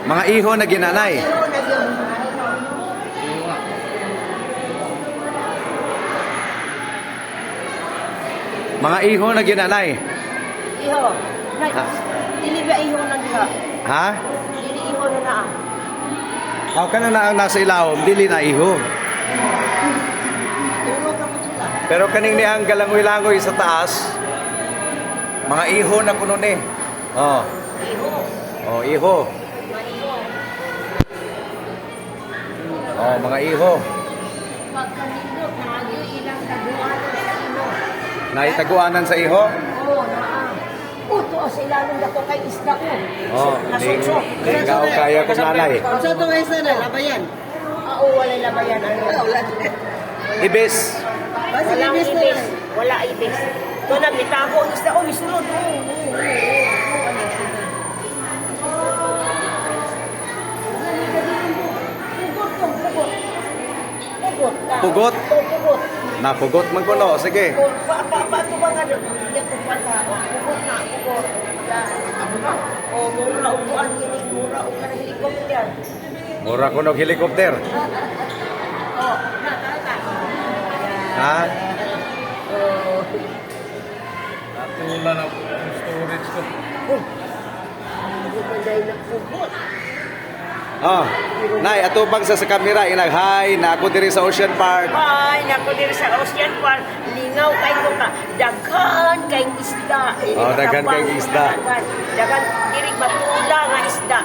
Mga iho na ginanay. Iho na yun. Mga iho na ginanay. Iho. Nay, dili ba iho na diha? Ha? Dili iho na naa. Aw kana na ang nasa ilawom, dili na iho. Turo ka po sila. Pero kaning ni ang galangoy-langoy sa taas, mga iho na kuno ni. Oh, Iho. oh iho. Mga iho. Oh, mga iho. Pagkanindot, naagyo ilang taguanan sa iho. Naitaguanan sa iho? Oo, naa. Uto, sa ilalong dako kay isda ko. Oh, ling, Nasutso. lingaw kaya kong nanay. Sa ito ay sana, labayan. Ah, oo, walay labayan. Ano? Wala. Ibis. Basta Walang ibis na ibis. lang. Wala ibis. Ito na, bitago ang isda. Oh, misulod. Oo, ano. Pugot tong pugot. Pugot. Ah. Pugot? Oo, pugot. Napugot man kuno. Sige. Oh, Pa, pa, pa, ito ba nga doon? Hindi ko pa pa. Oh, pugot na, pugot. Oh, mura upuan kini, mura og kanang helicopter. Mura kuno og helicopter. Oh, na, ta, ta. Ha? Oh. Natula na po ang storage ko. Oh. Hindi man dahil nagpugot. Oh. Nay, atubang sa kamera inag hi na ako diri sa Ocean Park. Ay, nako diri sa Ocean Park, lingaw kay ko ka. Daghan kay isda. Eh, Oh, daghan kay isda. Daghan, daghan diri matula nga isda.